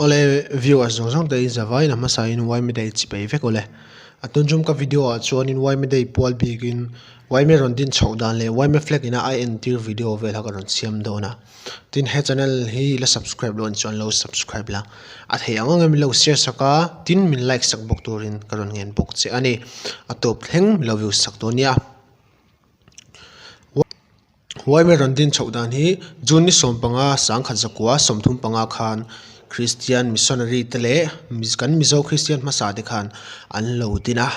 Awle viewers zawng zawng te in zavaiin a hmasa in yma day chi peih vek awle. A tun tum ka video ah chuanin yma day pual bikin yma rawn din chhoh dan leh yma flag ina a entir video vel kha ka rawn siam dawn a. Tin he channel hi la subscribe loh chuan lo subscribe la. A theih ang ang em lo share sak a tin min like sak bawk turin ka rawn ngen bawk che a ni. A tawp thleng lo view sak dawn nia. Huaime rawn din chhoh dan hi June ni 15 1935 khan Christian missionary te leh kan Mizo Christian hmasa te khan an lo din a.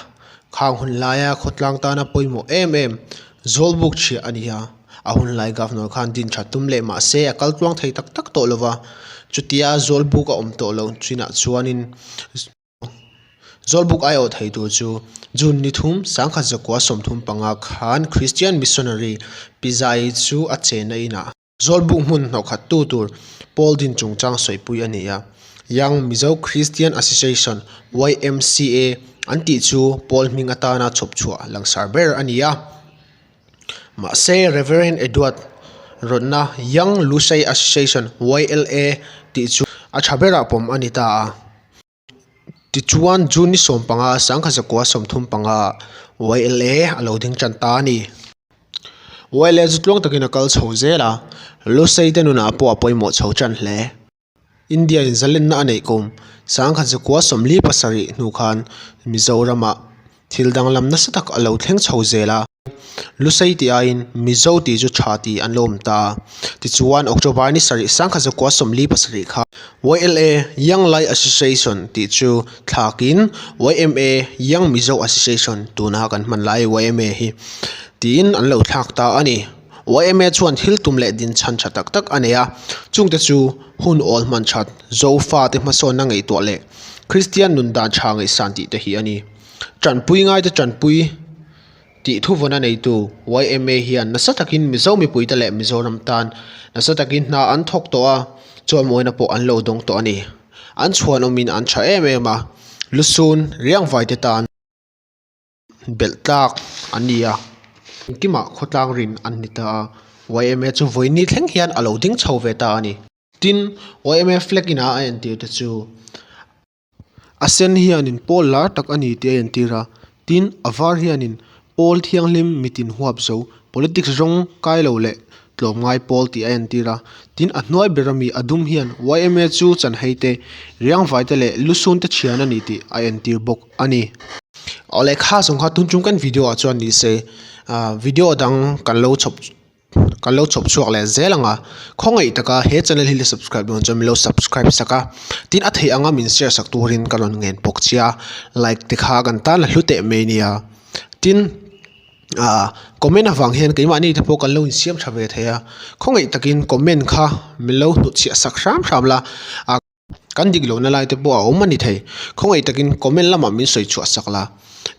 Khang hun laia khawtlang tana pawimawh em em Zawlbuk chhiah a ni a. A hun lai Governor khan din tha tum leh mah se a kal tluang thei tak tak tawh lova. Chutia Zawlbuk a awm tawh loh chinah chuanin. Zawlbuk aiawh thei tur chu June ni thum 1935 khan Christian Missionary Pi Zai chu a chenna inah Zawlbuk hmun hnawhkhat tu tur Paul din chungchang sawipui a ni a. Young Mizo Christian Association, YMCA, an tih chu Paul hming atana chhawpchhuah langsar ber a ni a. Mahse, Rev. Edward rawtna Young Lusei Association, YLA, tih chu a tha berah pawm a ni ta a. Tichuan, June ni 15, 1935, YLA a lo ding tan ta a ni. YLA chu tluang takin a kal chho zel a, Lusei te nunah pawh a pawimawh chho tan hle. India-in zalenna a neih kum 1947 hnu khan Mizoramah thil danglam nasa tak a lo thleng chho zel a. Lusei tih aiin Mizo tih chu tha tih an lo awm ta a. Tichuan, October ni sarih 1947 khan YLA, Young Lai Association, tih chu thlakin YMA, Young Mizo Association, tuna kan hman lai yma hi tiin an lo thlak ta a ni. Yma chuan thil tum leh din chhan tha tak tak a nei a, chungte chu hun awl hman that, Zofa te hmasawnna ngaihtuah leh Kristian nun dan tha ngaihsan tih te hi a ni. Tanpui ngaite tanpui tih thuvawn a neitu yma hian nasa takin Mizo mipuite leh Mizoram tan nasa takin hna an thawk tawh a, chuan mawina pawh an lo dawng tawh a ni. An chhuanawmin an tha em em a, lusun riangvaite tan. Belh tlak an ni a, engkimah khawtlang rin an ni ta a, yma chu vawiin thleng hian a lo ding chho ve ta a ni. Tin, yma flag ina a entir te chu a sen hianin pawl lar tak a ni tih a entir a, tin a var hianin pawl thianghlim mitin huap zo politics rawng kai lo leh tlawmngai pawl tih a entir a, tin a hnuai ber ami a dum hian yma chu chanhei te, riangvai te leh lusun te thian a ni tih a entir bawk a ni. Awle kha zawng kha tun chung kan video ah chuan ni se ah video dang kan lo chhawp kan lo chhawp chhuak leh zel ang a, khawngaih taka he channel hi la subscribe dawn chuan min lo subscribe sak a, tin a theih anga min share sak turin ka rawn ngen bawk che a, like te kha kan tan la hlu teh mai nia, tin. Aaa comment avang hian keimahni te pawh kan lo insiam tha ve thei a, khawngaih takin comment kha min lo hnutchhiah sak hram hram la, ah kan dik lohna lai te pawh a awm a ni thei, khawngaih takin comment lamah min sawi chhuah sak la,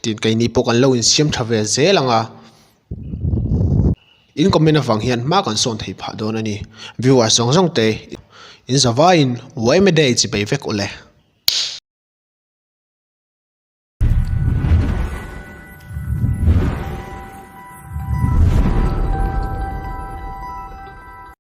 tin keini pawh kan lo insiam tha ve zel ang a, in comment avang hian hma kan sawn thei phah dawn a ni, viewers zawng zawng te in zavaiin yma day chi bei vek awle.